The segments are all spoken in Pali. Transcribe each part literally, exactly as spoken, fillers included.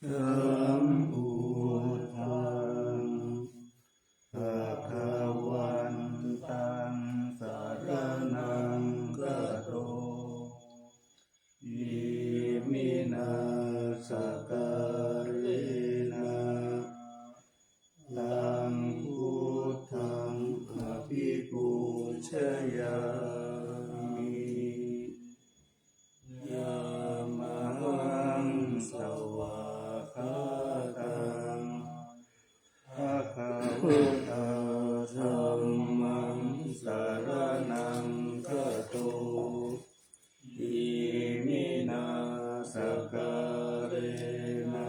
Sambuddhaṃ bhagavantaṃ saraṇaṃ gato. Iminā sakkārena taṃ buddhaṃ abhipūjayāmi. Yāmahaṃ svākkhātaṃ bhagavatā dhammaṃ saraṇaṃ gato. Iminā sakkārena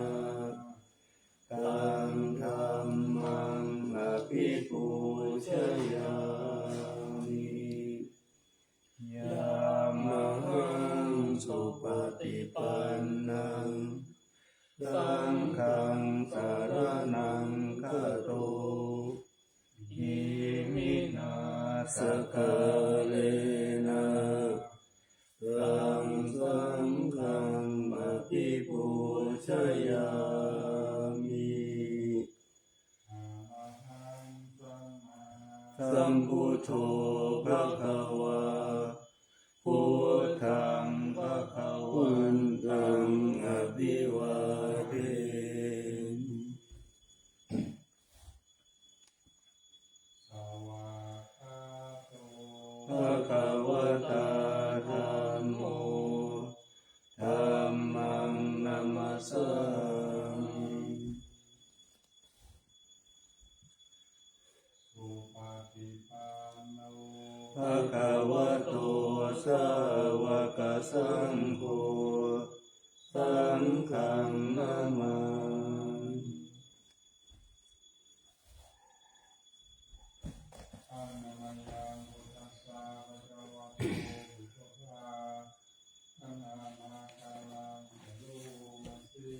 taṃ dhammaṃ abhipūjayāmi. Yāmahaṃ supaṭipannaṃ saṅghaṃ saraṇaṃ gato. Iminā sakkārena taṃ saṅghaṃ abhipūjayāmi. Sambuddho bhagavā, buddhaṃ bhagavantaṃ abhivādemi. Svākkhāto bhagavatā dhammo, dhammaṃ namassāmi. Supaṭipanno bhagavato sāvakasaṅgho, saṅghaṃ namāmi. Annamayaṃ buddhassa bhagavato pubbabhāganāmakālaṃ karomasi.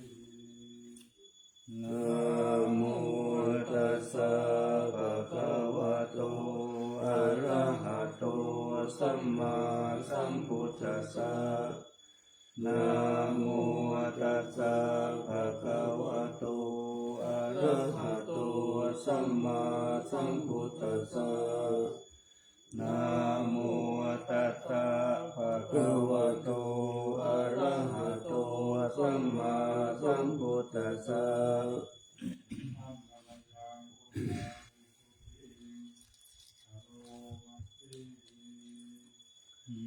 Namo tassa bhagavato arahato sammāsambuddhassa. Namo tassa bhagavato arahato sammāsambuddhassa. Namo tassa bhagavato arahato sammāsambuddhassa.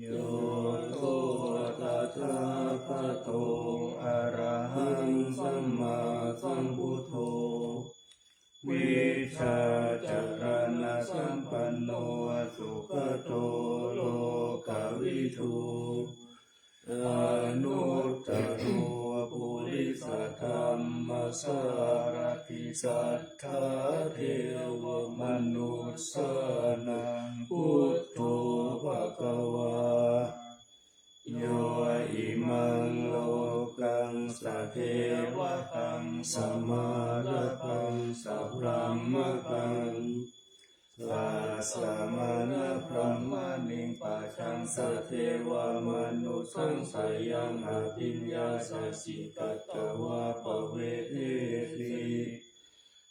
Yo to tathāgato arahaṃ sammāsambuddho, vijjācaraṇasampanno sugato lokavidū, anuttaro purisadammasārathi satthā devamanussānaṃ buddho bhagavā. Yo imaṃ lokaṃ sadevakaṃ samārabhaṃ sabrahmakaṃ sassamaṇabrāhmaṇiṃ pajaṃ sadevamanussappaṃ sayaṃ abhiññāya siddhiṃ katvā pavedeti.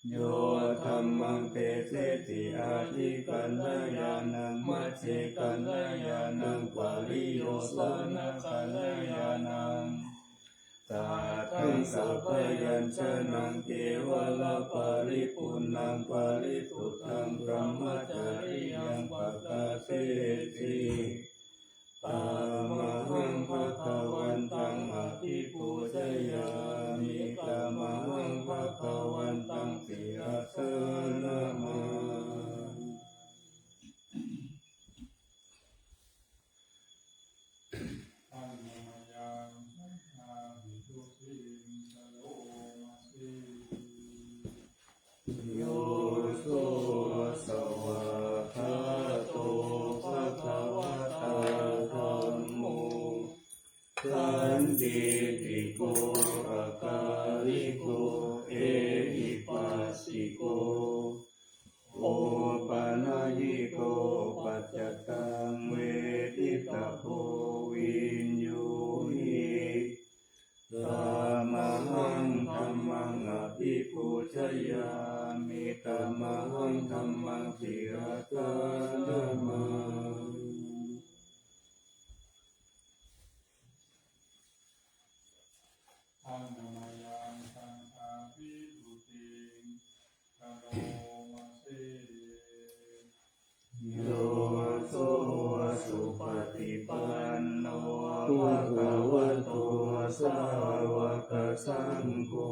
Yo dhammaṃ deseti aṭṭhikaññāṇaṃ majjhekaññāṇaṃ pariyosānakaññāṇaṃ tathāhaṃ sabbañjaṇaṃ kevalaparipuṇṇaṃ parisuddhaṃ brahmacariyaṃ pakateti. Tamahaṃ bhagavantaṃ abhipūjayāmi. Tamahaṃ bhagavantaṃ sirasā namāmi. Annamayaṃ saṅghāvisuddhiṃ karomasi. Yo so svākkhāto bhagavatā dhammo sandiṭṭhiko akāliko ehipassiko opanayiko paccattaṃ veditabbo viññūhi. Tamahaṃ yāmi tamahaṃ dhammaṃ sirasā namāmi. Handa mayaṃ saṅghamhi pūjaṃ karoma se. Yo so supaṭipanno bhagavato sāvakasaṅgho,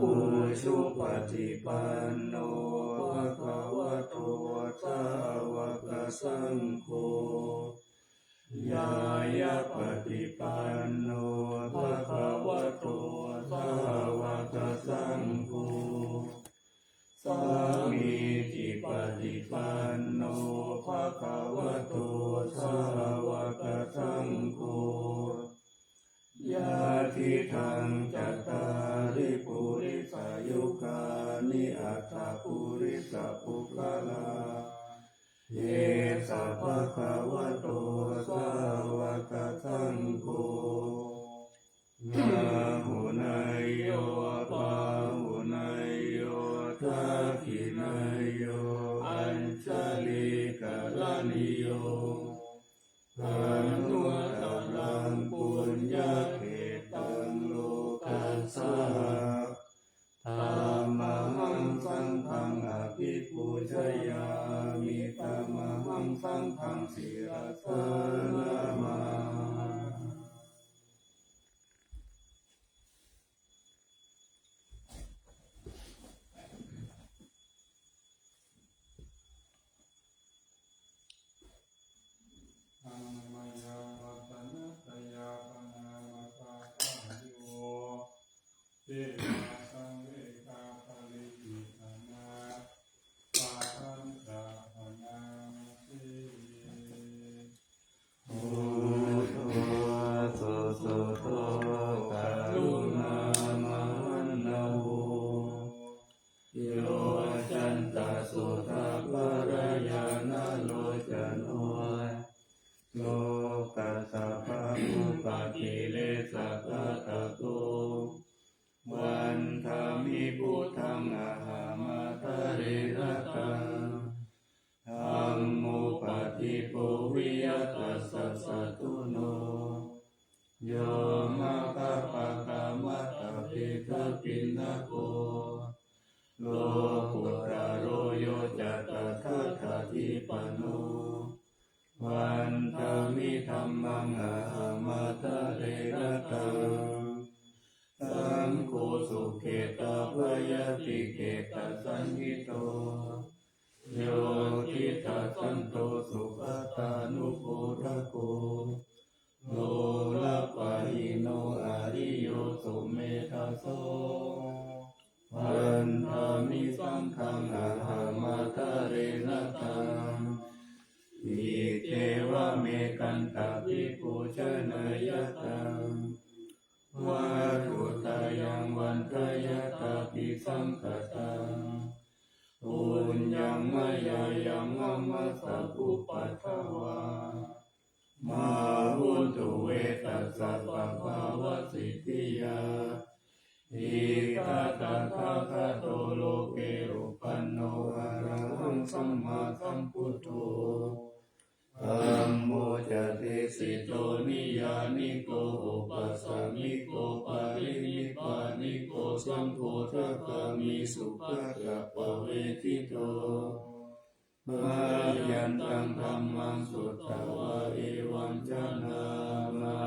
ujupaṭipanno bhagavato sāvakasaṅgho, ñāyapaṭipanno bhagavato sāvakasaṅgho, sāmīcipaṭipanno bhagavato sāvakasaṅgho, yadidaṃ cattāri purisayugāni aṭṭha purisapuggalā, esa bhagavato sāvakasaṅgho, āhuneyyo pāhuneyyo dakkhiṇeyyo añjalikaraṇīyo, anuttaraṃ puññakkhettaṃ lokassā. Tamahaṃ saṅghaṃ abhipūjayāmi, tamahaṃ saṅghaṃ sirasā namāmi. Handa mayaṃ ratanattayapariṇāmasākāyo, devasangghikaparikkhiṇā, padañca bhaṇāma se. Buddho susuddho karuṇāmahaṇṇavo, yoccantasuddhaparājānalocano, lokassa bhāgūpakilesaghātako, vandāmi buddhaṃ ahamattarena taṃ. Dhammo paṭibo viya tassa satthuno, yo maggapākamattabhedabhinnako, lokuttaro yo ca tathāgatipāṇo, vandāmi dhammaṃ ahamattarena taṃ. Saṅgho sukhetappayatikettasañhito, yo diṭṭhasanto sugatānubodhako, lokappahīno ariyo sumedhaso, vandāmi saṅghaṃ ahamattarena taṃ. Iccevamekantabhipūjaneyyaṃ, vatthuttayaṃ vandeyyatābhisaṅkhataṃ, puññaṃ mayā yaṃ mama sabbupaddavā, mā hontu ve tassa pabhāvasiddhiyā. Idha tathāgato loke upphanno arahaṃ sammāsambuddho, dhammo ca desito niyyāniko upasāmiko parinibbāniko, saṅghodakāmi supaṭṭhapavesito. Mayantaṃ dhammaṃ sutvā evaṃ janāma,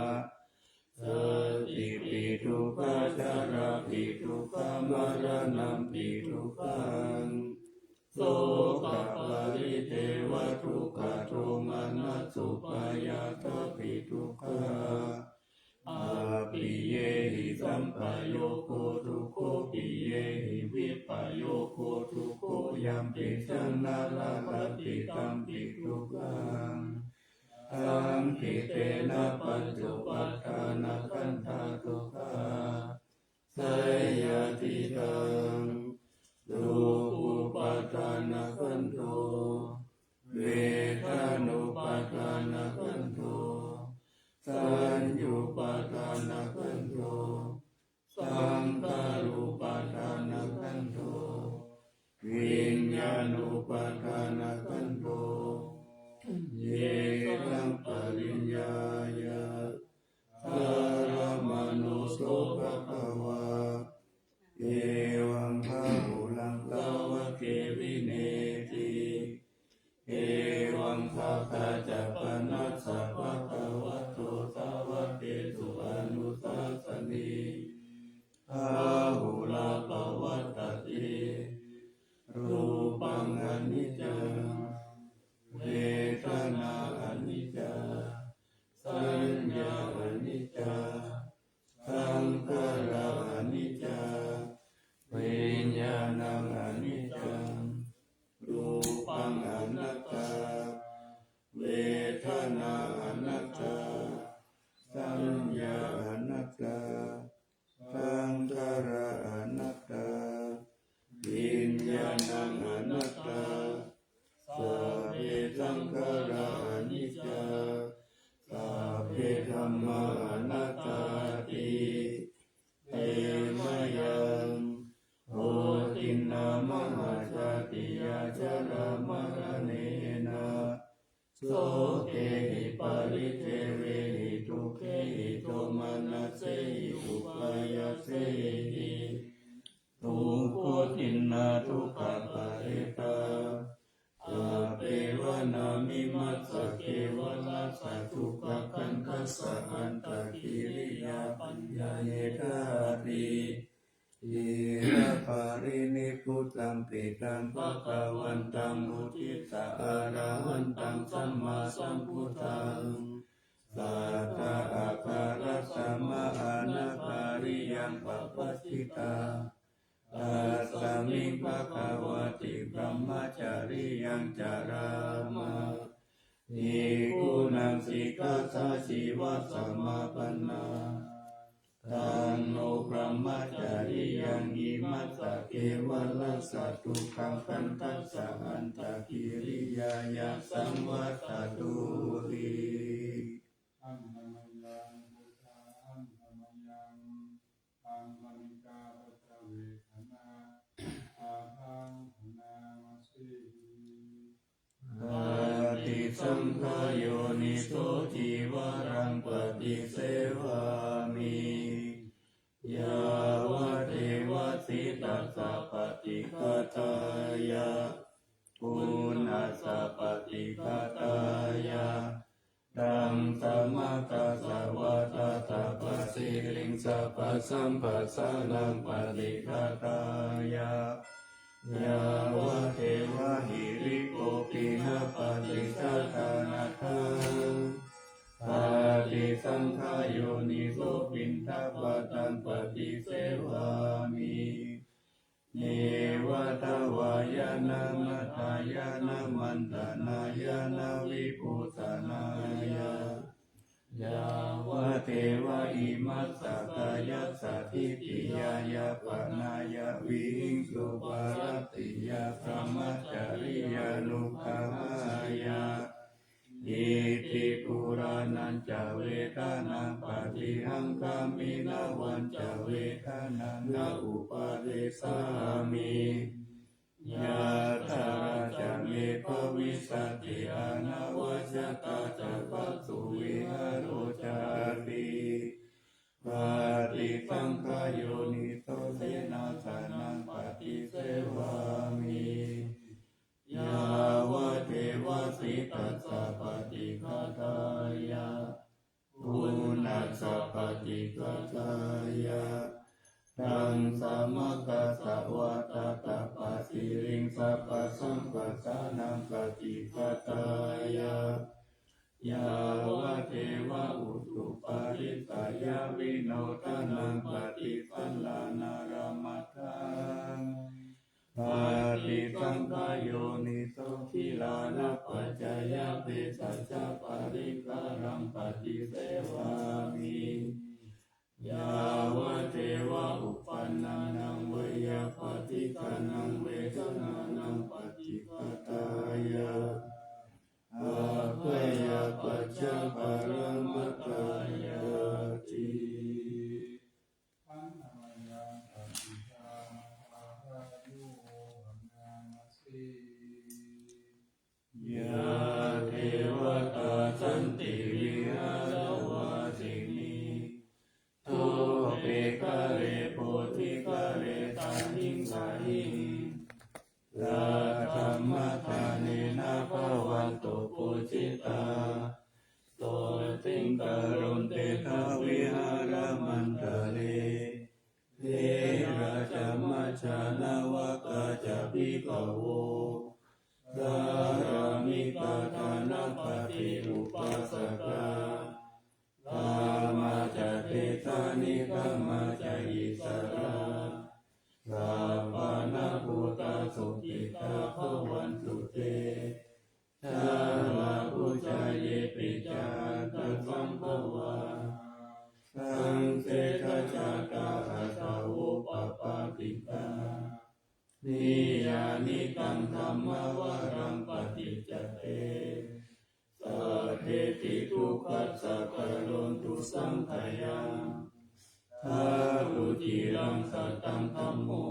jātipi dukkhā jarāpi dukkhā maraṇampi dukkhaṃ, sokaparidevadukkhadomanassupāyāsāpi dukkhā, appiyehi sampayogo dukkho, piyehi vippayogo dukkho, yampidaṃ na labhati tampi dukkhaṃ, saṅkhittena pañcupādānakkhandhā dukkhā, seyyathidaṃ: dukkhupādānakkhandho, vedanupādānakkhandho, saññupādānakkhandho, saṅkhārupādānakkhandho, te dhammā anattāti. Te mayaṃ otiṇṇā mahājātiyā jarāmaraṇena sokehi paridevehi dukkhehi domanassehi upāyāsehi dukkhotiṇṇā dukkhaparetā appeva na mimassa kevalassa dukkhakhandhassa antakiriyā paññāyedhāti. Ciraparinibbutampi taṃ bhagavantaṃ uddissa arahantaṃ sammāsambuddhaṃ satthā āgarattamā anakāriyaṃ pabbajitā. Tasmiṃ bhagavati brahmacariyaṃ carāma bhikkhūnaṃ sikkhāsājīvasamāpannā. Taṃ no brahmacariyaṃ imassa kevalassa dukkhakhandhassa antakiriyāya saṃvattatu ti. Aṇḍamayaṃ buddhaṃ aṇḍamayaṃ aṅgamanikā paccavekkhaṇā ākaṅkhamānāma sehi. Paṭisaṅkhā yoniso cīvaraṃ paṭisevāmi yāvadeva sītassa paṭighātāya uṇhassa paṭighātāya ḍaṃsamakasavātātapasiriṃ sabbasambhasanaṃ paṭighātāya yāvadeva hirikopinapaṭicchādanatthaṃ. Paṭisaṅkhā yoniso piṇḍapātaṃ paṭisevāmi neva davāya na madāya na maṇḍanāya na vibhūsanāya yāvadeva imassa kāyassa ṭhitiyā yāpanāya vihiṃsuparatiyā brahmacariyānuggahāya iti purāṇañca vedanaṃ paṭihaṅkhāmi navañca vedanaṃ na uppādessāmi. Yātrā ca me bhavissati anavajjatā ca phāsuvihāro cāti. Paṭisaṅkhā yoniso senāsanaṃ paṭisevāmi yāvadeva sītassa paṭighātāya uṇhassa paṭighātāya ḍaṃsamakasavātātapasiriṃ sabbasambhasanaṃ paṭighātāya yāvadeva utuparissayavinodanaṃ paṭisallānārāmatthaṃ. Paṭisaṅkhā yoniso gilānapaccayabhesajjaparikkhāraṃ paṭisevāmi yāvadeva uppannānaṃ veyyābādhikānaṃ vedanānaṃ paṭighātāya abyāpajjhaparamatāyāti. Aṇḍamayaṃ paṭihaṅkhāmi yā devatā santi vihāravāsinī thūpe ghare bodhighare tahiṃ tahiṃ saddhammaddhānena bhavantu pūjitā sotthiṃ karontedha vihāramaṇḍale. Therā ca majjhā navakā ca bhikkhavo sārāmikā dānapatī upāsakā gāmā ca desā nigamā ca issarā sappāṇabhūtā sukhitā bhavantu te. Jalābujā yepi ca aṇḍasambhavā saṃsedajātā athavopapātikā niyyānikaṃ dhammavaraṃ paṭicca te sabbephi dukkhassa karo Ciraṃ sataṃ dhammo,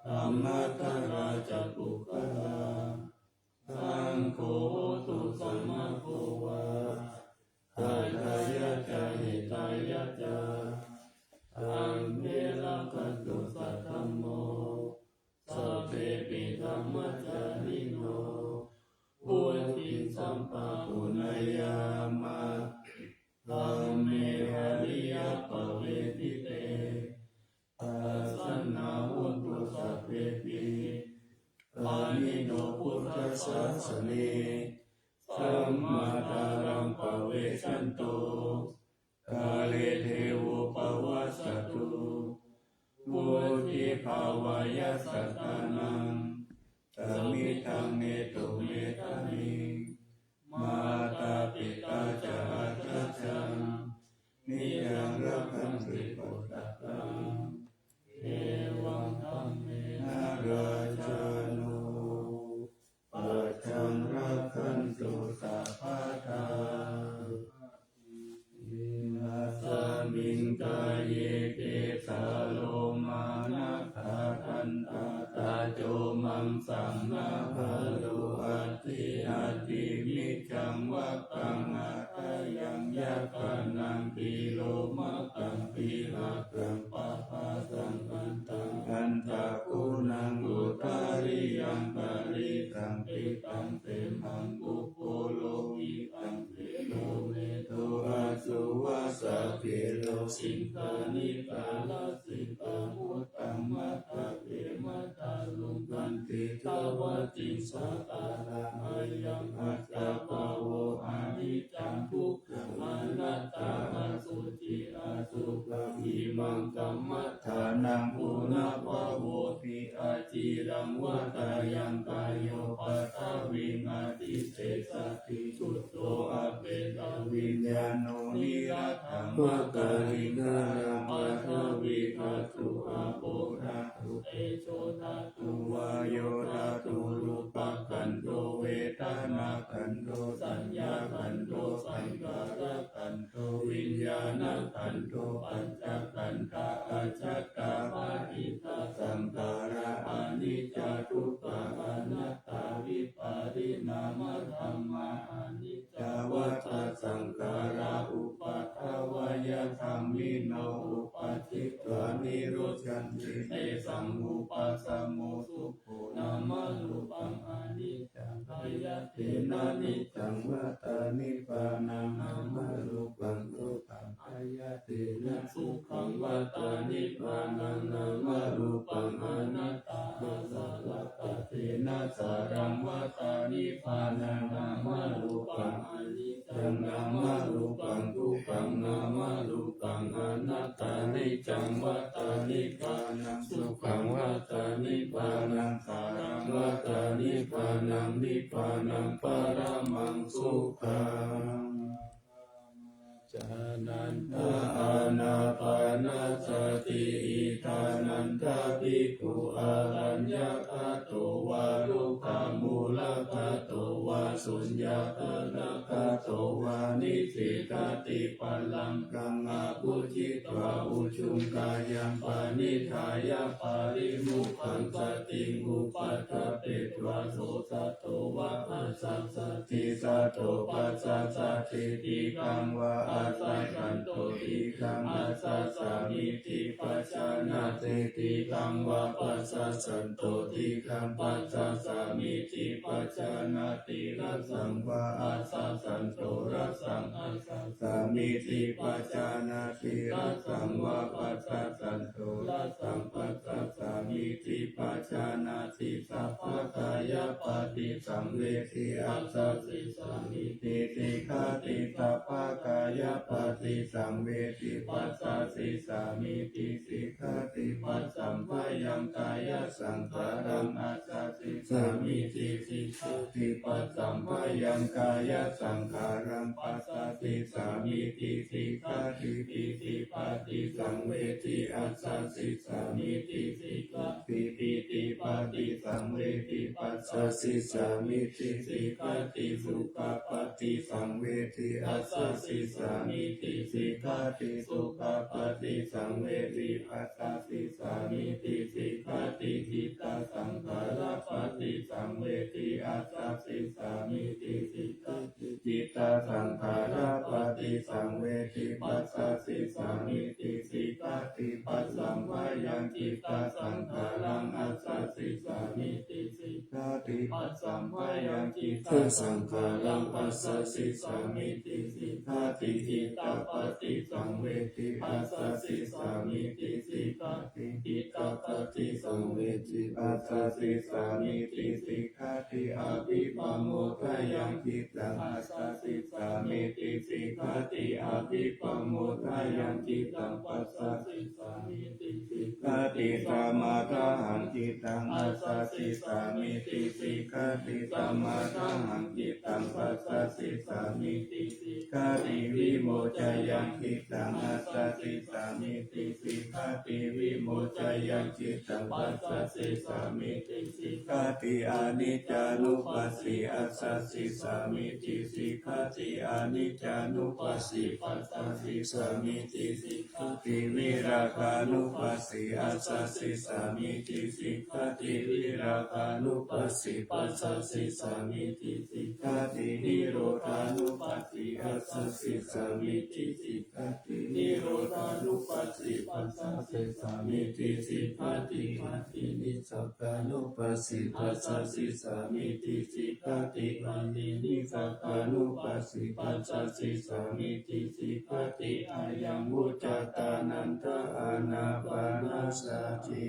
dhammaddharā ca puggalā, saṅgho hotu samaggo va, atthāya ca hitāya ca. Sabbe rakkhantu saddhammo, sabbepi dhammacārino, vuḍḍhiṃ sampāpuṇeyyāma, dhamme ariyappavedite. Pasannā hontu sabbepi, pāṇino buddhasāsane, sammādhāraṃ pavecchanto, kāle devo pavassatu. Vuḍḍhibhāvāya sattānaṃ, samiddhaṃ netu medaniṃ, mātā pitā ca atrajaṃ, niccaṃ rakkhanti puttakaṃ, evaṃ dhammena rājāno, pajaṃ rakkhantu sabbadā. Asmiṃ kāye kecā lomā nakhā dantā taco maṃ saṃ naharo aṭṭhī aṭṭhimiñjaṃ vakkaṃ hadayaṃ yakkhānaṃ kilomakaṃ pīḷakaṃ pabhasaṃ antaṃ antaguṇaṃ udariyaṃ karīsaṃ pittaṃ semhaṃ ubho lokitaṃ seno medo assu vassa phedo siṅghāṇikā lasikāruttaṃ matthake matthaluṅ khantītavaciṃ sakalaṃ ayaṃ ajjhabhavo aniccaṃ dukkhaṃ anattā asuci asukhaṃ imaṃ kammaṭṭhānaṃ punabbhavoti aciraṃ vata yaṃ kāyo paṭhaviṃ adhisessati chuddho apetaviññāṇo niratthaṃ vakaliṅgaraṃ paṭhavī dhātu āpo dhātu tejo dhātu vāyo dhātu rūpakkhandho vedanākkhandho saññākkhandho saṅkhārakkhandho viññāṇakkhandho pañcakkhandhā ajjhattā bahiddhā saṅkhārā aniccā dukkhā anattā vipariṇāmadhammā aniccā vata saṅkhārā uppādavayadhammino uppajjitvā nirujjhanti tesaṃ vūpasamo sukho nāmarūpaṃ aniccaṃ khayatena niccaṃ vata nibbānaṃ nāmarūpaṃ sukhaṃ khayatena sukhaṃ vata nibbānaṃ nāmarūpaṃ anattā āsarappatena saraṃ vata nibbānaṃ nāmarūpaṃ aniccaṃ nāmarūpaṃ dukkhaṃ nāmarūpaṃ anattā niccaṃ vata nibbānaṃ sukhaṃ vata nibbānaṃ saraṃ vata nibbānaṃ nibbānaṃ paramaṃ sukhaṃ. Jānanta ānāpānasati iddhānanda bhikkhu araññagato vā rukkhamūlagato vā suññāgalagato vā nisīdati pallaṅkaṃ abhujitvā ujuṃ kāyaṃ paṇidhāya parimokkhāsatiṃ upaṭṭhapetvā so sato vā asassati sato passassati dīghaṃ vā asassanto dīghaṃ asassamīti pajānāti dīghaṃ vā passassanto dīghaṃ passassāmīti pajānāti rassaṃ vā asassanto rassaṃ assassāmīti pajānāti rassaṃ vā passassanto rassaṃ passassāmīti pajānāti sabbakāyapaṭisaṃvedi assasissāmīti sikkhati sabbakāyapaṭisaṃvedi passasissāmīti sikkhati passamphayaṃ kāyasaṅkhāraṃ assasissāmīti sikkhati passamphayaṃ kāyasaṅkhāraṃ passasissāmīti sikkhati pītipaṭisaṃvedi assasissāmīti sikkhati pītipaṭisaṃvedi passasissāmīti sikkhati sukhapaṭisaṃvedi assasissāmīti sāmīti sikkhāti. Sukhapaṭisaṃvedi bhāsasissāmīti sikkhāti. Cittasaṅkhārapaṭisaṃvedi bhāsasissāmīti sikkhāti. Cittasaṅkhārapaṭisaṃvedi bhāsasissāmīti sikkhāti. Bhāsabhāyaṃ cittasaṅkhāraṃ āsasissāmīti sikkhāti. Bhāsabhāyaṃ cittasaṅkhāraṃ āsasissāmīti sikkhāti. Cittapaṭisaṃvedi bhāsasissāmīti sikkhāti. Cittapaṭisaṃvedi bhāsasissāmīti sikkhāti. Abhipamodhāyaṃ cittaṃ bhāsasissāmīti sikkhāti. Abhipamodhāyaṃ cittaṃ bhāsasissāmīti sikkhāti. Samādāhaṃ cittaṃ bhāsasissāmīti sikkhāti. Samādāhaṃ cittaṃ bhāsasissāmīti sikkhāti. Vimoccāya cittaṃ bhāsasissāmīti sikkhāti. Vimoccāya cittaṃ bhāsasissāmīti sikkhāti. Aniccānupassī bhāsasissāmīti sikkhāti. Aniccānupassī bhāsasissāmīti sikkhāti. Virāgānupassī bhāsasissāmīti sikkhāti. Virāgānupassī bhāsasissāmīti sikkhāti. Nirodhānupassī bhāsasissāmīti sikkhāti. Nirodhānupassī bhāsasissāmīti sikkhāti. Paṭinissagānupassī bhāsasissāmīti sikkhāti. Paṭinissagānupassī bhāsasissāmīti sikkhāti. Ayaṃ vuccatā nanda ānāpānasati.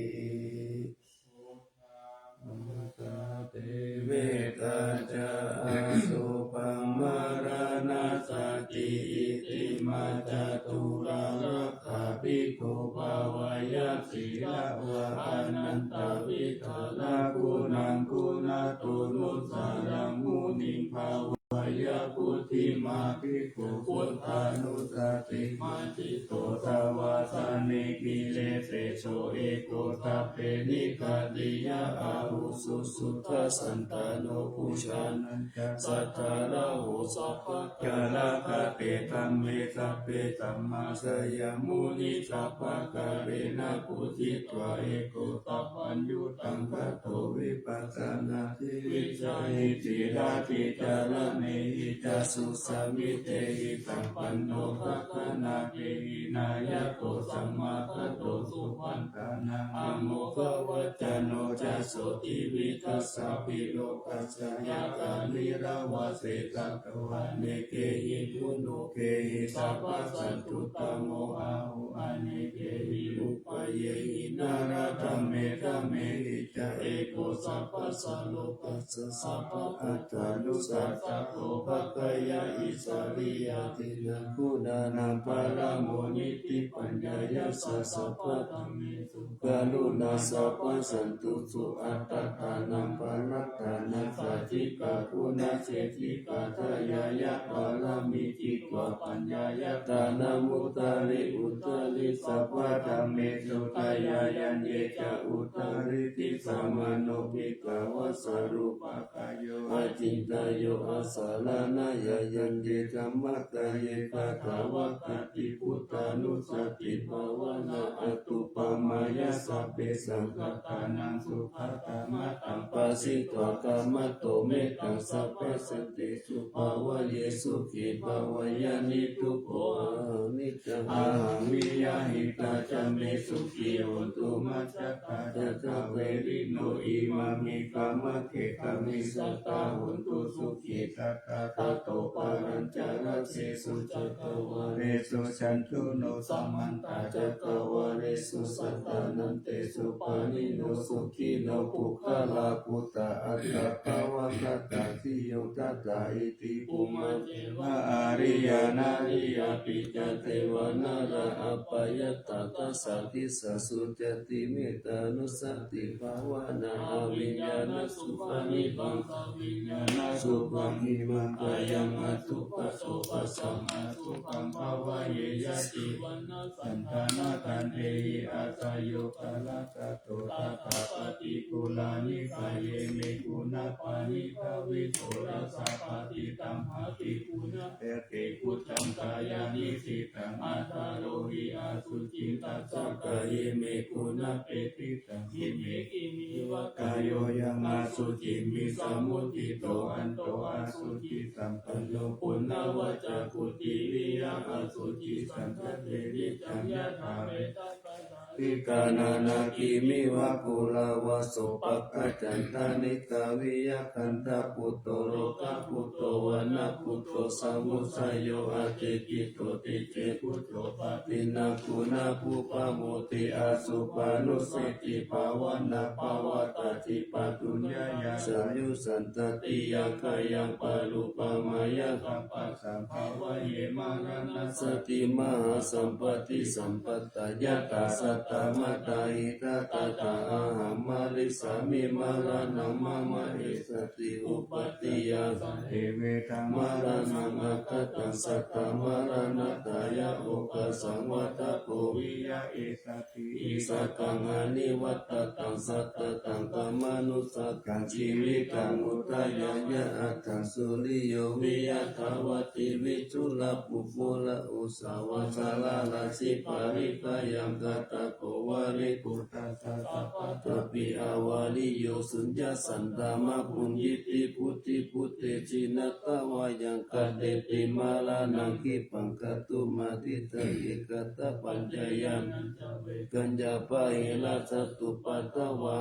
Buddhaṃ bhūtā ca devatā ca asopaṃ maraṇasati. Itimā caturārakkha bhikkhū bhāweyya sīlavā anantavidhānaṃ guṇaṃ guṇāto nussaraṃ muniṃ bhāweyya. Puthimā bhikkhū buddhānussatiṃ bhāsito savāsane giriseso eko sabbe nigghātiyā ahuṃ susuddhā santano bhujanañca sattharāho sabbakāyā lāgate dhamme sabbe sammāsayā muni sabbakālena pūjitva eko sabbaññutaṃ gato vipassana vijjāyati radhi caraṇehi ca susamitehi sampanno gaganātehi nāyato samāgato supaṇṇānaṃ āmokavacano ca so tividhasapi lokassa ñātakīrava seṭṭhā so anekehi guṇokehi sabbasathuttamo ahu anekehi upayehi naradhamme dhammehi ca eko sabbasā lokassa sabba attanussasako bhāgāya isariyā tena guṇānaṃ paramo nitti paññāya ca sabbadhammesu karuṇā sabbasantutsu attānaṃ parattanā sacchikā guṇaseṭṭhikā dāyāya pāramī jitva paññāya dānamuttari uttari sabbadhammesu dāyāya ye ca uttariṭṭhi samāno bhikkhava sarūpakāyo acintayyo asaraṇayaṃ yante dhammakāye tathāgatā ti buddhānussatibhāvanā atthuppamāya sabbesaṃ sattānaṃ sukhataṃ mattaṃ bhāsitva khamatu mettaṃ sabbasatte su bhāvaye sukhī bhāvaye niddukkho ahaṃ niccaṃ ahaṃ niyyāhitā ca me sukhī hontu majjhattā ca saverino. Imāmi kāmakhedāni sadā hontu sukhitattā tato palañca dasesu cakkavāḷesu cāturu no samantā cakkavāḷesu sattānaṃ tesu pāṇino sukhino puggalā buddhā attappavattā siyutthatā iti bhummā devā ariyā nariyāpi ca devā narā Bhayatta tassa disā sucati, mettānussati bhāvanā, aviññāṇasubhāvitaṃ saviññāṇasubhāvitaṃ, imaṃ kāyaṃ atthubhāso bhāsamatthupaṃ bhāvayeyya. Cevanaṃ sandhānakaṇḍehi, āsayo pharakato tathā, paṭikulāni kāyāni guṇapāṇidha, visuddhassa pāṭitamhāti guṇapakke, kuṭṭhaṃ kāyanissinnaṃ atharoti asuciṃ, tassa kāye me guṇapakke taṃ kiñci kiñciva kāyo yaṃ asuciṃ visamuttito, anto asucisampanno, puṇṇavaccakuṭi viya asucisaṅkhate, niccaṃ yathāvetapasā- ṭikānānāgimiva kulavā, sopāga chandānīkā viya gandhabhūto, rogabhūto vanabbhūto, samuccayo atiṭṭhito, ticce bhūto pāpiṇṇaguṇabhū pamodati, asubhānussatibhāvanā pavattati pāturaññāya, saññuttattiyakkhayaṃ parūpamayaṃ kappasambhāvaye. Maraṇassati mahāsampatti sampattā, yattha saddamattā hitasattā, ahaṃ marissāmi maraṇaṃ mama essati uppattiyā, sahe vedaṃ maraṇaṃ aggathā, sattā maraṇatthāya okāsaṃ vadato viya essa- ti, issakaṃ anivatthataṃ satattaṃ khamānu ssakaṃ, jīvitaṃ udayāya aṭṭhaṃsu riyo viya dhavati, viṭū ra pubbu ra ussavā, saḷārasi parittayaṃ katabbo, vāribhuttassa sabbadhapi avāriyo, suññassa dhammapuññitti, bhuti bhutte jinatvā yaṃ, katteti maraṇaṃ khippaṃ, kātumatthita ekatthappañca, yānañca vegañca pahīnā, jātupaddavā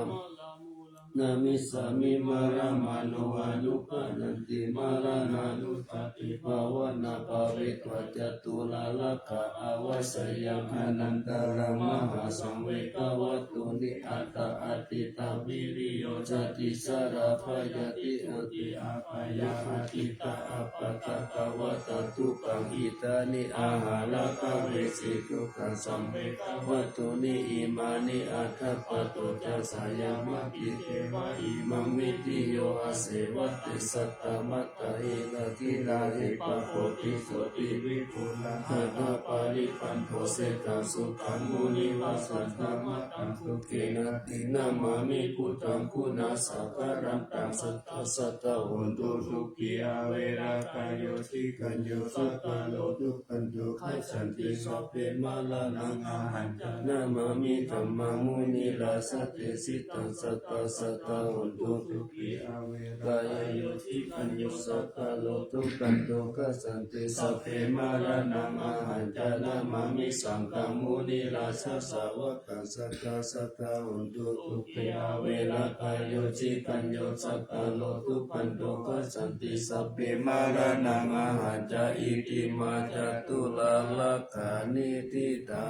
nāmissāmi, māraṃ mā no anuggānanti, maraṇānussatibhāvanā, bhāvetvā ca tūlarāgā, avassayaṃ anantaraṃ, mahāsaṃvegavatthuni, atha āditā viriyo, jāti jarā byādhi, jotipāyā, atītā appaṭitatā, vata dukkhaṃ, idāni āharaggahe, sīdukkhaṃ, sammega vatthūni imāni, adhāpato ca sayaṃ, matthi ceva imaṃ vidhi, yo āsevatte satta mattā, hīnadī rājibhāgo, tisso ti viṭū rājā, athaparibbāgo, seṭṭho sukhaṃ munivasaṃ, samaggāham sukhena, ti namāmi buddhaṃ, guṇasāgarantaṃ, sadā sadā hontu sukhī, averā kāyo cikañño, sakko duggando, gacchanti sabbe maraṇaṃ, ahañca namāmi dhammaṃ, munirājassa desitaṃ, sadā sadā hontu sukhī, averā kāyo cikañño, sakko duggando, gacchanti sabbe maraṇaṃ, ahañca namāmi saṅghaṃ, munirājassa sāvakaṃ, sadā sadā hontu sukhī, averā kāyo cikañño, sakko duggando, gacchanti sabbe maraṇaṃ, ahañca. Itimā ca tūlarāgā niṭṭhitā.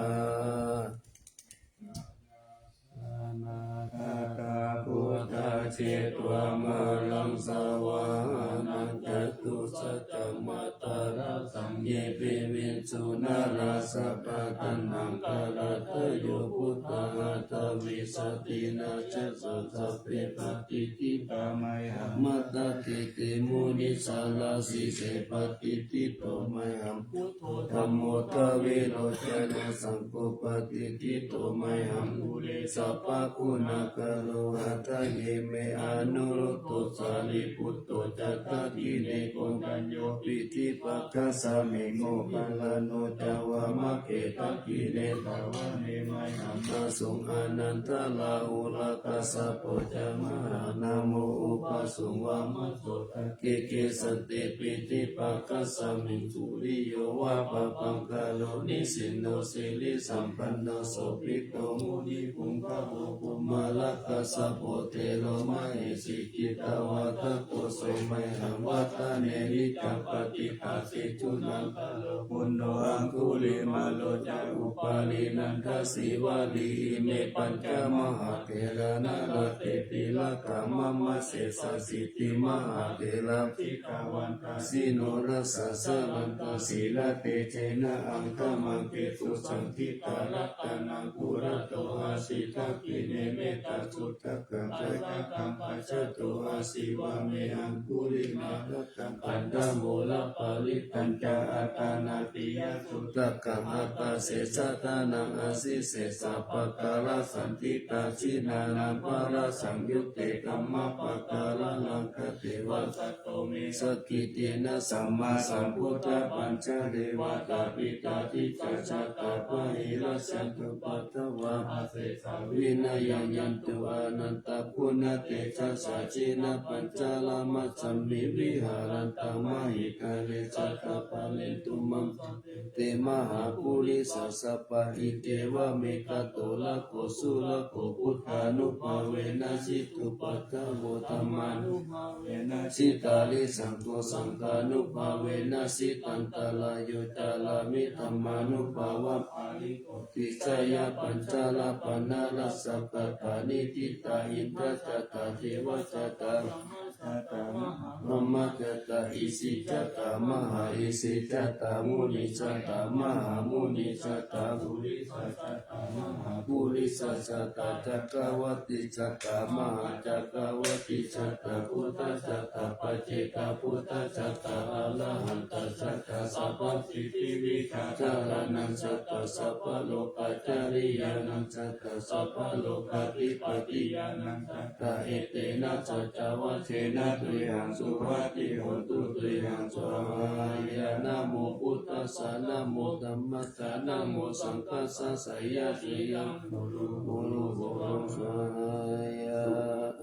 Anāgatā buddhā, jetvā māraṃ savāhanaṃ, catusaccāmatarasaṃ, ye piviṃsu narāsabhā. Taṇhaṅkarādayo buddhā, aṭṭhavīsati nāyasā, sabbe patiṭṭhitā mayhaṃ, matthake te munissarā. Sīse patiṭṭhito mayhaṃ buddho, dhammo dvilocane, saṅgho patiṭṭhito mayhaṃ, ure sabbaguṇākaro. Hadaye me anuruddho, sārīputto ca dakkhiṇe, koṇḍañño piṭṭhibhāgasmiṃ, moggallāno ca vāmake. Dakkhiṇe savane mayhaṃ, āsuṃ ānandarāhulā, kassapo ca mahānāmo, ubhāsuṃ vāmasotake. Kesante piṭṭhibhāgasmiṃ, suriyo va pabhaṅkaro, nisinno sirisampanno, sobhito munipuṅgavo. Kumārakassapo thero, mahesī cittavādako, so mayhaṃ vadane niccaṃ, patiṭṭhāsi guṇākaro. Puṇṇo aṅgulimālo ca, upālī nandasīvalī, ime pañca mahātherā, nalāṭe tilakā mama. Sesāsīti mahātherā, jitavanto jinorasā, jalantā sīlatejena, Ena aṅgamaṅgesu saṇṭhitā. Ratanaṃ purato āsi dakkhiṇe mettasuttakaṃ, dhajaggaṃ pacchato āsi vāme aṅgulimālakaṃ. Khandhamoraparittañca āṭānāṭiyasuttakaṃ, ākāse chadanaṃ āsi sesā pākārasaṇṭhitā. Jinānaṃ balasaṃyutte dhammapākāralaṅkate, vasato me sakiccena sammāsambuddhapañjare. Vātapittādisañjātā bāhirajjhattupaddavā, asesā vinayaṃ yantu anantaguṇatejasā. Jinapañjaramajjhamhi viharantaṃ mahītale, sadā pālentu maṃ sabbe te mahāpurisāsabhā. Iccevam ekato rakkho surakkho, buddhānubhāvena jitupaddavo, dhammānubhāvena jitārisaṅgho, saṅghānubhāvena jitantarāyo, carāmi dhammānubhāvapālito. Tisayapañjarapaṇṇarasakkatā niṭṭhitā, indajātā devajātā brahmajātā mahābrahmajātā, isijātā mahāisijātā munijātā mahāmunijātā, purisajātā mahāpurisajātā, cakkavatijātā mahācakkavatijātā, buddhajātā paccekabuddhajātā, arahantajātā sabbasiddhivijjācaraṇañjātā, sabbalokācariyānañjātā, sabbalokādhipatiñāṇañjātā. Etena saccavajjena tuyhaṃ suvatthi hotu, tuyhaṃ svākkhātā. Namo buddhassa, namo dhammassa, namo saṅghassa, jayasiridhaṃ hotu, hotu, hotu, jayasiridhaṃ.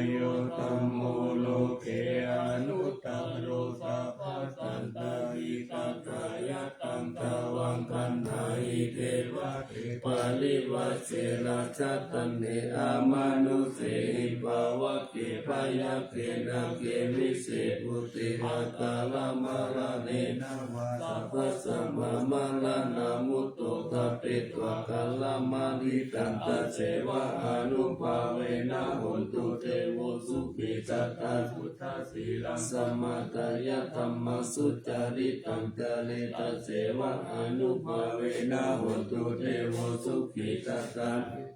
Yo dhammo loke anuttaro, sabbasantahitatthāya, taṃ dvaṃ gaṇhāhi devate, parivajje rājadaṇḍe, amanussehi pāvake, byagghe nāge vise bhūte, akāramaraṇena vā sabbasmā maraṇā muttoṭṭhapetvā, kālamāritaṃ tasseva ānubhāvena, hotu devo sukhī sadā. Buddhasīlaṃ samādāya, dhammaṃ sucaritaṃ care, tasseva ānubhāvena, hotu devo sukhī sadā.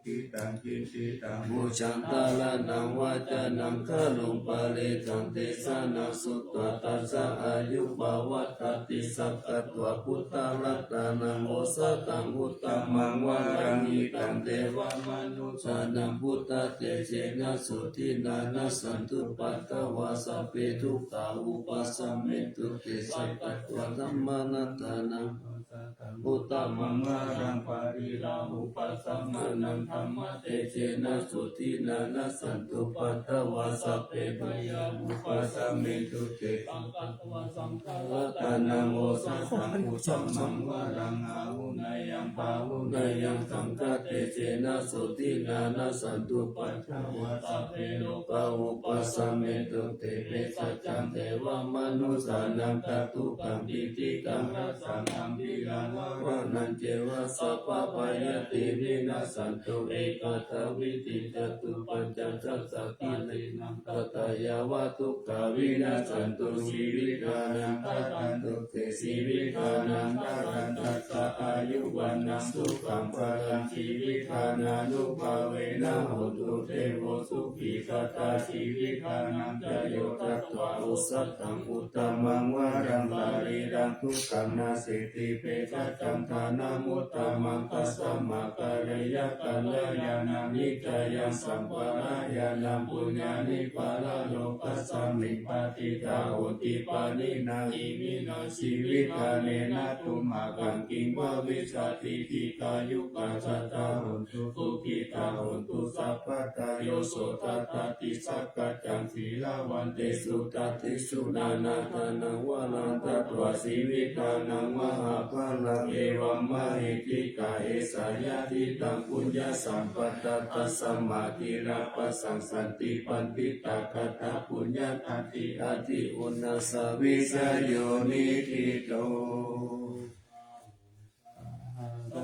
Diṭṭhaṃ ciñcittaṃ pujantārānaṃ, vācanaṃ garuṃ paresaṃ, desanaṃ sutvā tassa āyu pavaḍḍhatīti. Sakkatvā buddharatanaṃ osathaṃ uttamaṃ varaṃ, hitaṃ devamanussānaṃ, buddhatejena sotthinā, nassantupaddavā sabbe, dukkhā vūpasamentu te. Sakkatvā dhammaratanaṃ uttamaṃ varaṃ, pariḷāhūpasamanaṃ, dhammatejena sotthinā, nassantupaddavā sabbe, bhayā vūpasamentu te. Sakkatvā saṅgharatanaṃ osathaṃ uttamaṃ varaṃ, āhuneyyaṃ pāhuneyyaṃ, saṅghatejena sotthinā, nassantupaddavā sabbe, rogā vūpasamentu te. Bhesajjaṃ devamanussānaṃ, dhātukaṃ piṭikaṃ rasaṃ, gambhīraṃ dāvanañceva, sabbabhayāti vinassantu, ekādasānisañcatupañcasātakaraṇaṃ, tathāyāva dukkhā vinassantu, jīvitānaṃ karantu te, jīvitānaṃ karantassā, āyu vaṇṇaṃ sukhaṃ balaṃ, jīvitadānubhāvena, hotu devo sukhī sadā. Jīvitadānañca yo tatvā, osathaṃ uttamaṃ varaṃ, sārīraṃ dukkhānaṃ nasīti, bhesajjaṃ dānamuttamaṃ, tasmā karaṇīyaṃ kalyāṇaṃ, nikkāyaṃ sampadakkhiṇaṃ, puññāni paralokasmiṃ, patiṭṭhā honti pāṇinā. Iminā jīvitadānena, tumhākaṃ kiṃ bhavissati, dīghāyukā sadā hontu, sukhitā hontu sabbadā. Yo so tathāti sakkaccaṃ, sīlavantesu dassesi, nānādānaṃ varaṃ datvā, jīvitadānaṃ mahapphalaṃ, evammahiddhikā esā, yadidaṃ puññasampadaṃ, tasmā dhīrā bhaṇanti paṇḍitā, katapuññataddi atthi, uṇhissavijayo niṭṭhito.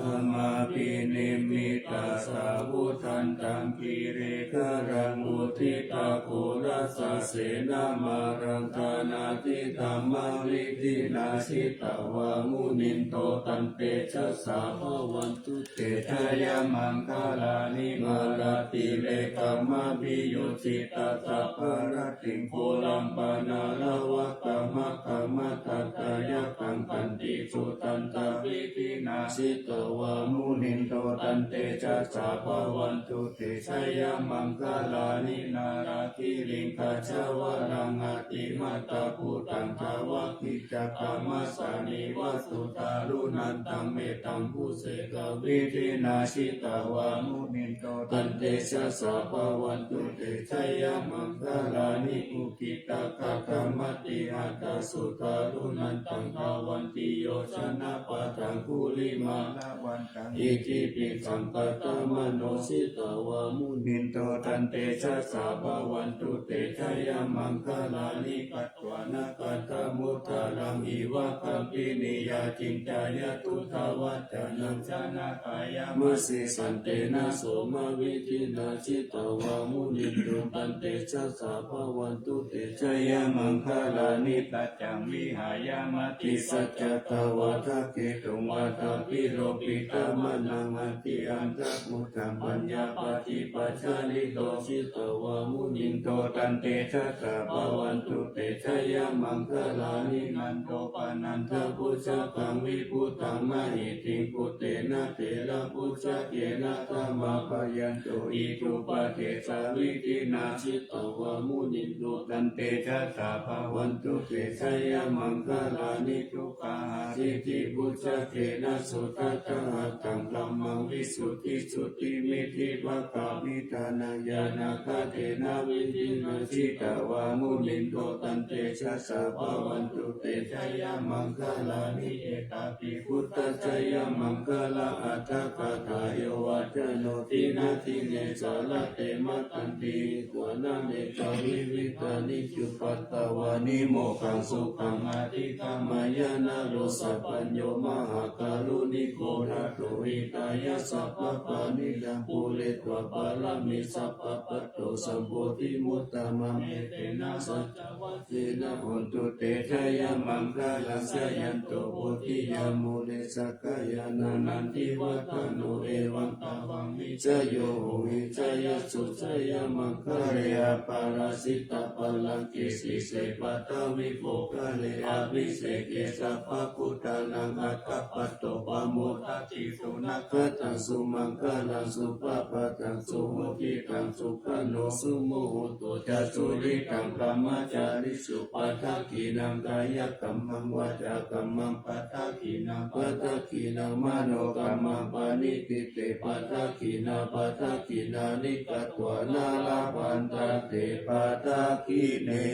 Samabhinimmitasāvudhantaṃ girigajaṃ uditaghorasasenamāraṃ dānādidhammavidhinā jitavā munindo tantejasā bhavantu te jayamaṅgalāni. Mārātirekamabhiyujjhitasabbarattiṃ ghorampanāḷavakamakkhamathaddhayakkhaṃ khantīsudantavidhinā jitavā munindo tantejasā bhavantu te jayamaṅgalāni. Nāḷāgiriṃ gajavaraṃ atimattabhūtaṃ dāvaggicakkamasanīva sudāruṇantaṃ mettambusekavidhinā jitavā munindo tantejasā bhavantu te jayamaṅgalāni. Ukkhittakhaggamatihatthasudāruṇantaṃ dhāvantiyojanapathaṅgulimālavantaṃ iddhībhisaṅkhatamano jitavā munindo tantejasā bhavantu te jayamaṅgalāni. Katvāna kaṭṭhamudaraṃ iva gabbhinīyā ciñcāya duṭṭhavacanaṃ janakāyamajjhe santena somavidhinā jitavā munindo tantejasā bhavantu te jayamaṅgalāni. Tañcaṃ vihāya matisaccakavādaketuṃ vādābhiropitamanaṃ atiandhabhūtaṃ paññāpadīpajalito jitavā munindo tantejasā bhavantu te jayamaṅgalāni. Nandopanandabhujagaṃ vibudhaṃ mahiddhiṃ puttena therabhujagena damāpayanto iddhūpadesavidhinā jitavā munindo tantejasā bhavantu te jayamaṅgalāni. Duggāhadiṭṭhibhujagena sudaṭṭhahatthaṃ brahmaṃ visuddhijutimiddhibakābhidhānaṃ ñāṇāgadena vidhinā jitavā munindo tantejasā bhavantu te jayamaṅgalāni. Etāpi buddhajayamaṅgalaaṭṭhagāthā yo vācano dinadine sarate matandī hitvānanekavividhāni cupaddavāni mokkhaṃ sukhaṃ adhigameyya naro sapañño. Mahākāruṇiko nātho hitāya sabbapāṇinaṃ pūretvā pāramī sabbā patto sambodhimuttamaṃ etena saccavajjena hotu te jayamaṅgalaṃ. Jayanto bodhiyā mūle sakyānaṃ nandivaḍḍhano evaṃ tvaṃ vijayo hohi jayassu jayamaṅgale. Aparājitapallaṅke sīse paṭhavipokkhare abhiseke sabbabuddhānaṃ aggappatto pamodati. Sunakkhattaṃ sumaṅgalaṃ supabhātaṃ suhuṭṭhitaṃ sukhaṇo sumuhutto ca suyiṭṭhaṃ brahmacārisu padakkhiṇaṃ kāyakammaṃ vācākammaṃ padakkhiṇaṃ padakkhiṇaṃ manokammaṃ paṇidhī te padakkhiṇā padakkhiṇāni katvāna labhantatthe padakkhiṇe.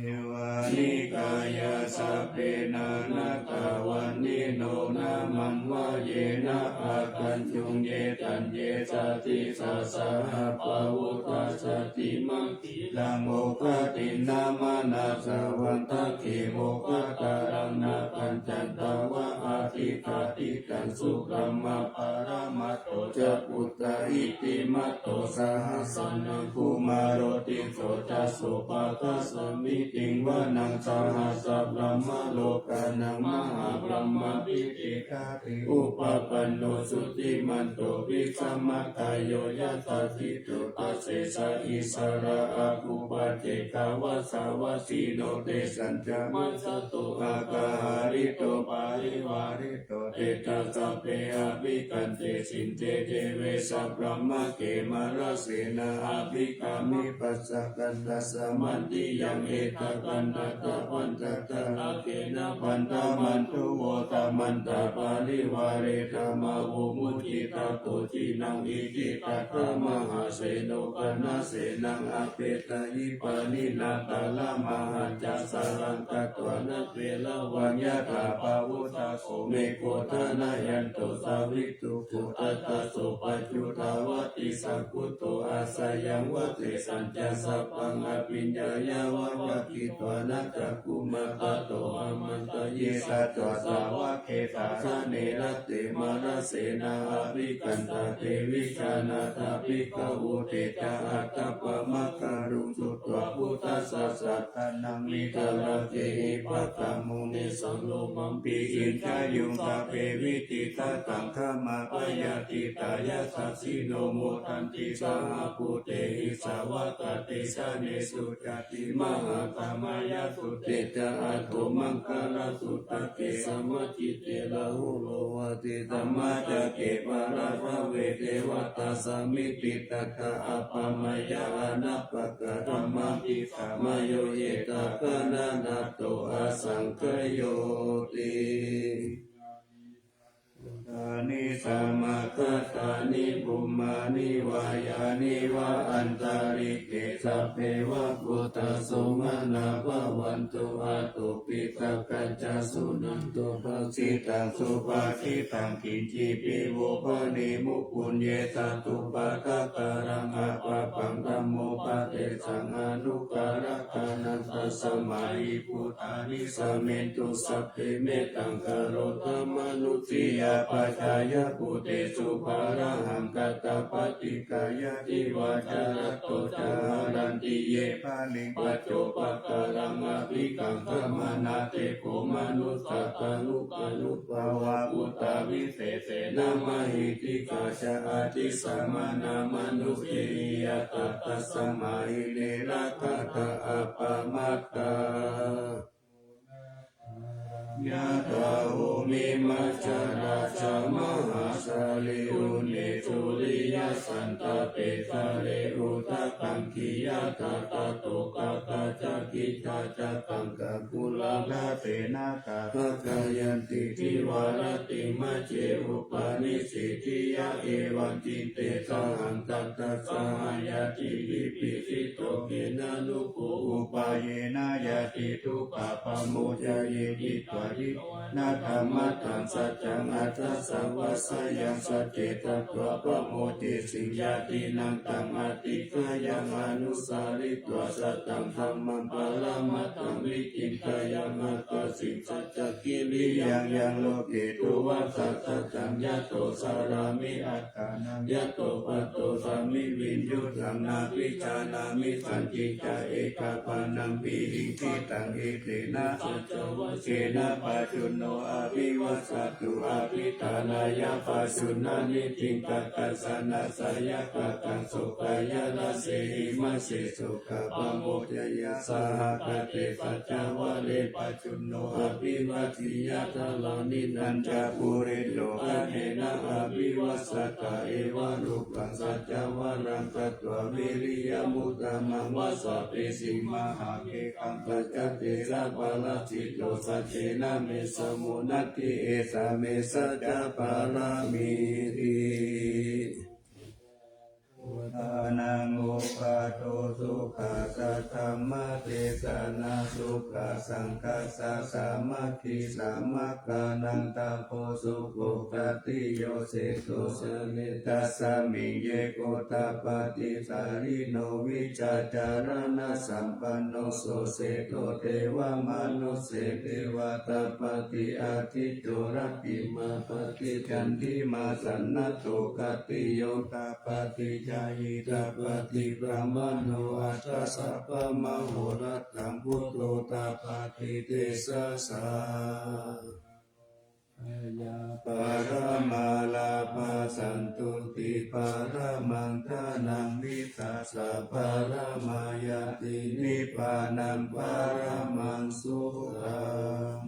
Etevānikāyā sabbe nānattavaṇṇino nāmanvayena āgañchuṃ ye caññe sadisā saha pavutthajātimaṃ khīlaṃ oghatiṇṇamanāsavaṃ dakkhemoghataraṃ nāgaṃ candaṃva asitātitaṃ subrahmā paramatto ca puttā iddhimato saha sanaṅkumāro tisso ca sopāga samitiṃ vanaṃ sahassabrahmalokānaṃ mahābrahmābhitiṭṭhati. Upapanno jutimanto vijjāmakāyo yasassito asesā issarā aggūpacchikavasavattino tesañca majjhato aggahārito parivārito tedha sabbe abhikkante sinde deve sabrahmake mārasenā abhikkāmi passa kaṇhassa mandiyaṃ etha kaṇhatha bandhatha aggehi bandhamatthu odamantā parivāretha mā vo muñcittha koci naṃ. Iti tattha mahāseno kaṇhasenaṃ apesayi pāṇinā talamāhacca saraṃ katvāna bheravaṃ yathā pāvussako megho thanayanto savijjuko tadā so paccudāvatti saṅkuddho asayaṃvate sañcassa pāṇaṃ abhiññāya vavakkhitvāna cakkhū Sumatto āmantayi satthā sāvake sāsane rate mārasenā abhikkantā te vijānātha bhikkhavo. Te ca ātappamakaruṃ sutvā buddhassa sāsanaṃ vītarāgehi pakkāmuṃ nesaṃ lomampi iñjayuṃ. Sabbe vijitasaṅgāmā bhayātītā yasassino modanti saha bhūtehi sāvakā te janesutāti. Mahāsamayassute ca atthamaṅgalasūtake samācite Rāhulo vācī dhammacakke bharatā ve devatā samitiṭṭhantā appamāye anāpakā dhammapi samayo etha gaṇhanatto asaṅkhayoti. Bhūtāni samāgatāni bhummāni vā yāni va antalikkhe sabbe va bhūtā sumanā bhavantu athopi sakkacca suṇantu bhāsitaṃ. Subhāsitaṃ kiñcipi vo paṇīmu puññe sādhu pādakaraṃ apāpaṃ dhammopadesaṃ anukarakkhanaṃ tasmā hi bhūtā nisamentu sabbe mettaṃ karotha mānusiyā pajāya bhūtesu bālahaṅkhātā paṭikkāyā divā ca ratto ca haranti ye baliṃ paccopakāraṃ abhikaṅkhamanā te kho manussā tanukarūpā va bhūtā visesenā mahiddhikā ca atisamānā mānusiyā ṭṭhā tasmā hi ne rakkhatha appamattā. Yathā bhummimajjharā ca mahāsālī une suriyasantāpe jale udakaṅkhi yathā tadokāsā ca khiḍḍā ca taṅkaṃ kuḷāgāse na tadakkhāyanti dvāratimajjhe upanissitiyā evaṃ citte sahaṃ tatthasahayajihi pisito khenanuko upāyena yadi dukkhā pamuccaye hitvā dhi na dhammattaṃ saccaṃ aṭṭhassa vasayaṃ sacce tatvā pamodesiṃ. Yadi naṃ taṃ adhiṭṭheyyaṃ anusaritvā sataṃ dhammaṃ paramatthaṃ vichitteyyaṃ attasiṃ saccakiriyaṃ yaṃ loke tuvaṭṭha sataṃ yato carāmi attānaṃ yato paṭo sāmi viññuhhaṃ nābhijānāmi sañcicca ekapāṇaṃ pihiṃ cittaṃ etena saccavajjena pajjunno abhivassato abhiṭhānāya pajjuṇṇaniṭṭhiṃ tattha janasāyakakhaṃ sokāya rase imase sokā pamodaya saha kate saccavare pajjunno abhivajjiya dālaññiñca puriso anena abhivassatā evarūpaṃ saccavaraṃ katvā viriyamuttamaṃ vassapetīṃ mahāge- -ghaṃ saccatejapālajjito saccena me samo natthi esa me saccapāramīti. Buddhānaṃ uppādo sukhā saddhammadesanā sukhā saṅghassa sāmaggī samaggānaṃ tapo sukho. Tatiyose sone tasmiṃ yeko tappaticarino vijjācaraṇasampanno so seṭṭho devamanusse devatappati athito rattimāpati candimā sannaddho khattiyo tappati jhāyī tappati brāhmaṇo atha sabbamahorattaṃ buddho tappati tejasā. Hārāmā lābhā santuṭṭhī paramaṃ dhanaṃ vissāsaparamā ñātī nibbānaṃ paramaṃ sukhaṃ.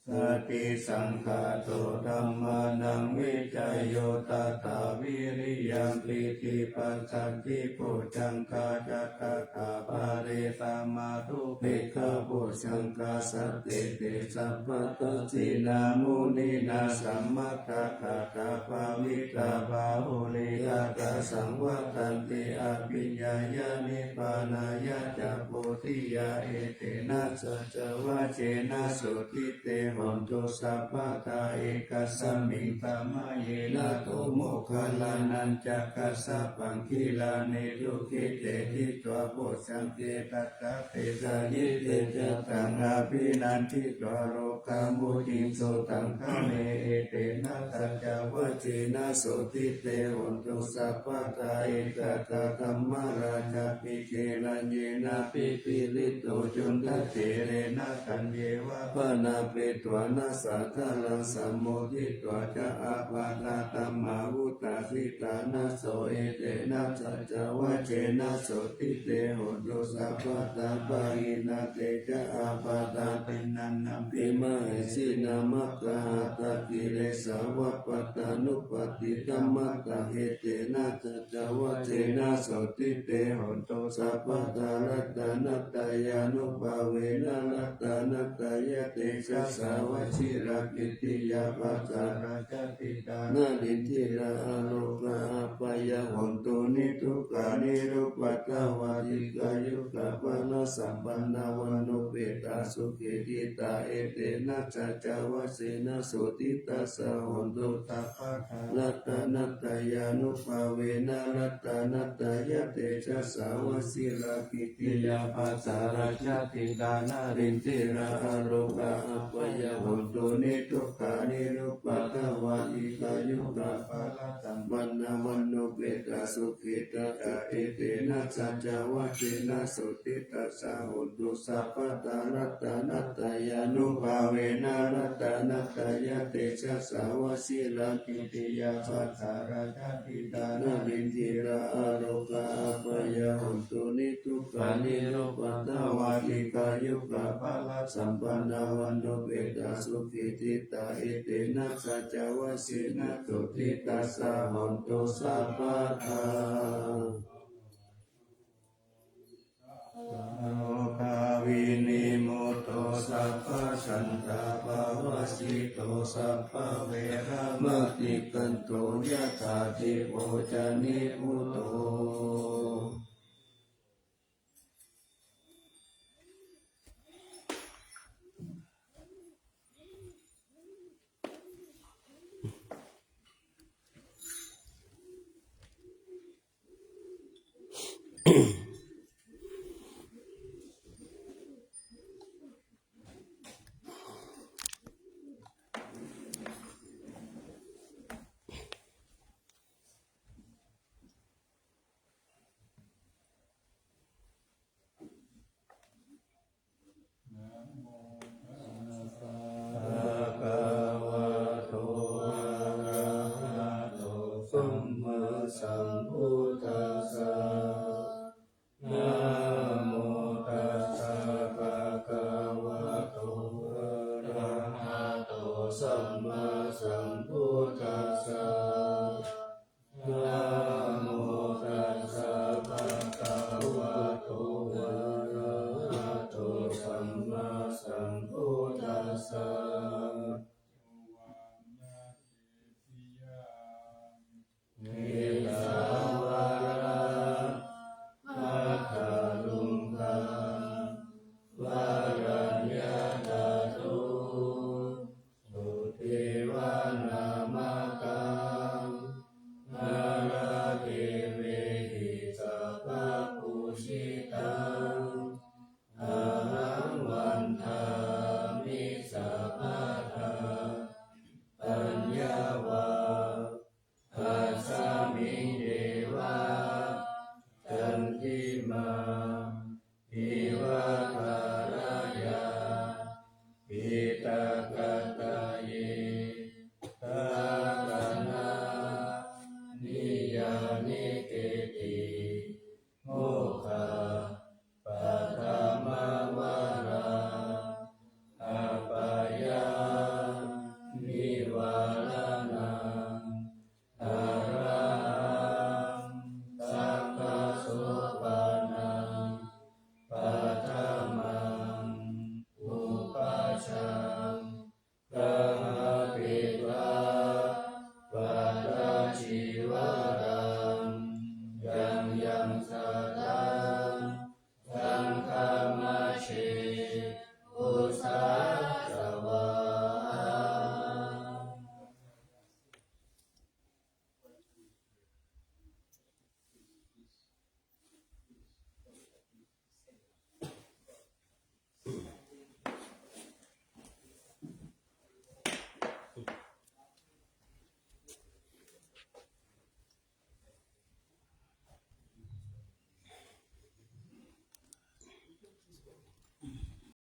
Sati saṅkhāto dhammānaṃ vicayo tathā viriyaṃ pīti passaddhi bojjhaṅgā ca tathāpare samādhupekkhabojjhaṅgā sattete sabbadassinā muninā sammadakkhātā bhāvitā bahulīkatā saṃvattanti abhiññāya nibbānāya ca bodhiyā. Etena saccavajjena sotthi te hotu sabbadā. Ekasmiṃ samaye nātho moggallānañca kassapaṃ gilāne dukkhite disvā bojjhaṅge satta desayi te ca taṃ abhinanditvā rogā mucciṃsu taṅkhaṇe. Etena saccavajjena sotthi te hotu sabbadā. Etadāha dhammarājāpi gelaññenābhipīḷito cundattherena taññeva bhaṇāpetvāna sādaraṃ sammoditvā ca ābādhā tamhā vuṭṭhāsi ṭhānaso. Etena saccavajjena sotthi te hotu sabbadā. Pahīnā te ca ābādhā tiṇṇannampi mahesinaṃ maggāhatakilesāva pattānuppattidhammataṃ. Etena saccavajjena sotthi te hotu sabbadā. Ratanattayānubhāvena ratanattayatejasā vajirakkhittiyā pākārā ca tiṇṇā narindhirā arogā abyā hontu nidukkhā nirupaddavā dīghāyukā balasampannā vaṇṇuppetā sukhī ṭhitā. Etena saccavajjena sotthi tassa hotu sabbadā. Ratanattayānubhāvena ratanattayatejasā vajirakkhittiyā pākārā ca tiṇṇā narindhirā arogā abyā hontu nidukkhā nirupaddavā dīghāyukā balasampannā vaṇṇuppetā sukhī ṭhitā. Etena saccavajjena sotthi tassa hotu sabbadā. Ratanattayānubhāvena ratanattayatejasā vajirakkhittiyā pākārā ca tiṇṇā narindhirā arogā abyā hontu nidukkhā nirupaddavā dīghāyukā balasampannā vaṇṇuppetā sukhī ṭhitā. Etena saccavajjena sotthi tassa hotu sabbadā. Rogā vinimutto sabbasantāpavajjito sabbaveramatikkanto yathā dīpo ca nibbuto.